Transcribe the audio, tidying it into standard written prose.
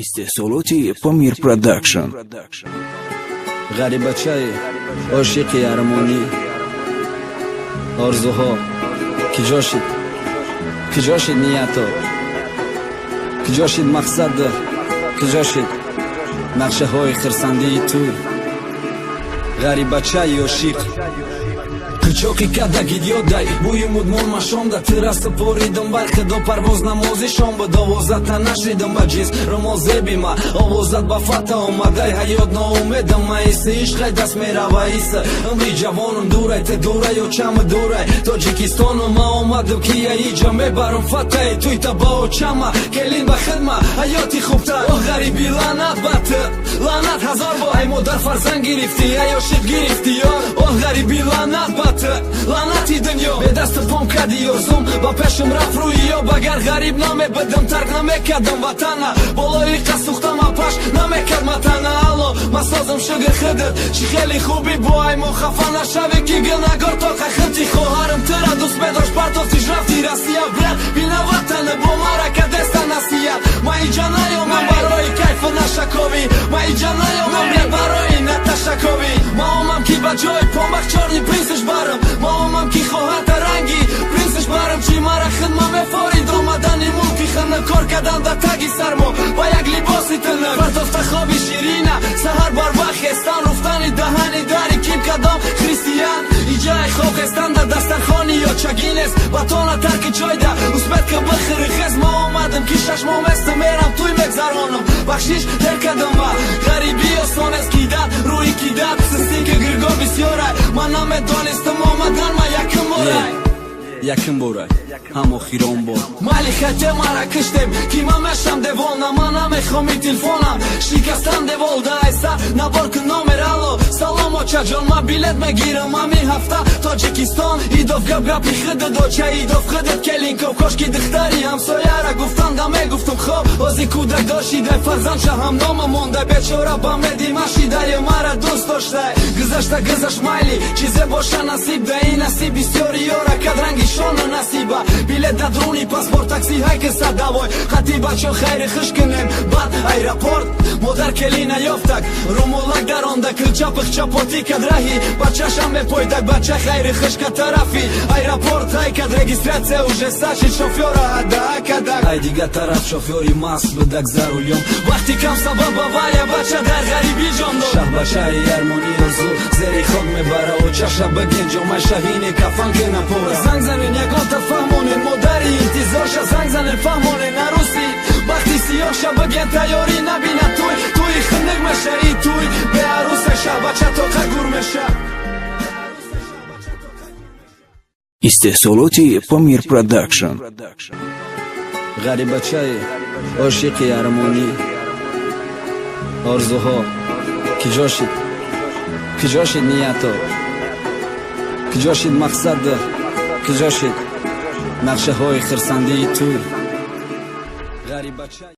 Истеҳсолоти Помир Продакшн. Ғарибачаи ошиқи армонӣ, орзуҳо киҷо шид, киҷо шид ниято, киҷо шид мақсад, киҷо шид нақшаҳои хирсандии ту, ғарибачаи ошиқ. Қичоқи кадагид ёдай бӯи мудмон машонда тира супоридум бар худо парвоз намози шом буд. Овозата нашидум ба ҷис румол зебима овозат ба фата омадай ҳаёт ноумедам маиси ишқай даст мерава иса умри ҷавонум дурай те дурай очама дурай Тоҷикистону ма омадам ки яиҷа мебарам фатаи туйта ба очама келин ба хидма ҳаёти хубтар. Оҳ, ғариби, лаънат ба ту, лаънат ҳазор бор. Ай модар фарзанд гирифтӣ, ай ошиқ гирифтӣ ёр. Оҳ, ғариби, лаънат ба ту, лаънати дунё. Бедасту пом кади орзум ба пешум рафт рӯи об. Агар ғариб намебудам, тарк намекардам ватана. Болои қасухтам апаш намекард матана. Алло, ма созам, шугр, худат чӣ? Хеле хубӣ бо ай мо хафа нашавӣ, ки гунагор тоқа хити хоҳарам тура дӯст медошт. Партофтиш, рафти Россия, брат, виноватана бо марака деста насият. Ма иҷа наёмам барои кайфу нашаковӣ, ма иҷа наёмам, брат, барои наташаковӣ. Ма омам, ки ба ҷои помбах чёрный принцеш барам. Ма омам, ки хоҳарта ранги принцеш барам. Чӣ мара хидма мефорид омадани мулки хина, кор кардан дар таги сармо ба як либоси тинак, партофта хоби ширина, саҳар барвақт хестан, руфтани даҳани дари ким кадом христиан. Иҷаи хоб хестан дар дастархони ёчагинест батона тарки чойда успеть ка бихӯри хез. Ма омадам, ки 6 моҳ местам, мерам, туй мегзаронам. Бахшиш, дер кардам ма ғарибӣ осонест кидат рӯи кидат систи ки гирго бисёрай. Ман намедонистам омадан ма якум борай. Якум борай, ҳам охирон бор. Майли, хате мара киштем, ки ман мешам девона. Ман намехоҳам телефонам шикастан девол да айса набор кун номер. Алло, салом, очаҷон, ман билет мегирам ҳамин ҳафта Тоҷикистон. Идов гап гапи худат, оча, идов худат келинков. Кошки духтари ҳамсояра гуфтан да мегуфтум. Хоб ози кӯдак дошидай, фарзандша ҳамнома монда, бечора ба меди машидаю мара дӯст доштай. Гузашта гузашт, майли, чизе боша насиб да ин насиб бисёри ёра кад ранги шона насиба. Билет да друни паспорт, такси ҳайкаса давой хати бачо хайри хуш кунем. Баъд аэропорт модар келина ёфтак, румолак даронда, килча пихча потӣ кад, раҳи бачашам мепойдак. Бача хайри хушка тарафи аэропорт ҳайкад, регистрация уже саши шофёра ҳадаакадак. Ай дига тараф шофёри маст будак за рулём. Вақти кам сабаб авария бача дар ғарибӣ ҷон дод. Шаҳбачаи армони орзу зери хок мебара, очаша бигин ҷомаи шаҳини кафан кена пора. Занг занен, ягонта фаҳмонен, модари интизорша занг занен, фаҳмонен, аруси бахти сиёҳша биген, тайёрӣ набинад туй туи хиник меша и туй беаруса шаҳбача тоқа гур меша. Истеҳсолоти Помир Продакшн. Ғарибачаи ошиқи армонӣ, орзуҳо киҷо шид, киҷо шид ниято, киҷо шид мақсад, киҷо шид нақшаҳои хирсандии ту, ғарибача.